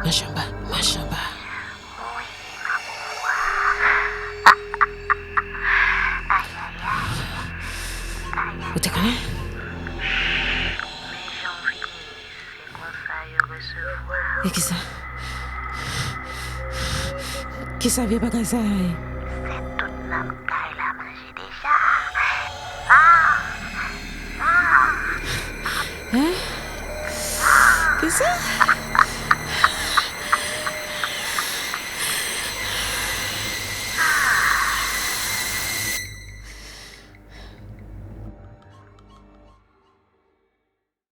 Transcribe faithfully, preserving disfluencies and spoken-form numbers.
Mache anba, mache anba. Ou te konnen? E kisa? Kisa vye bagay sa a ye? Hein? Kisa?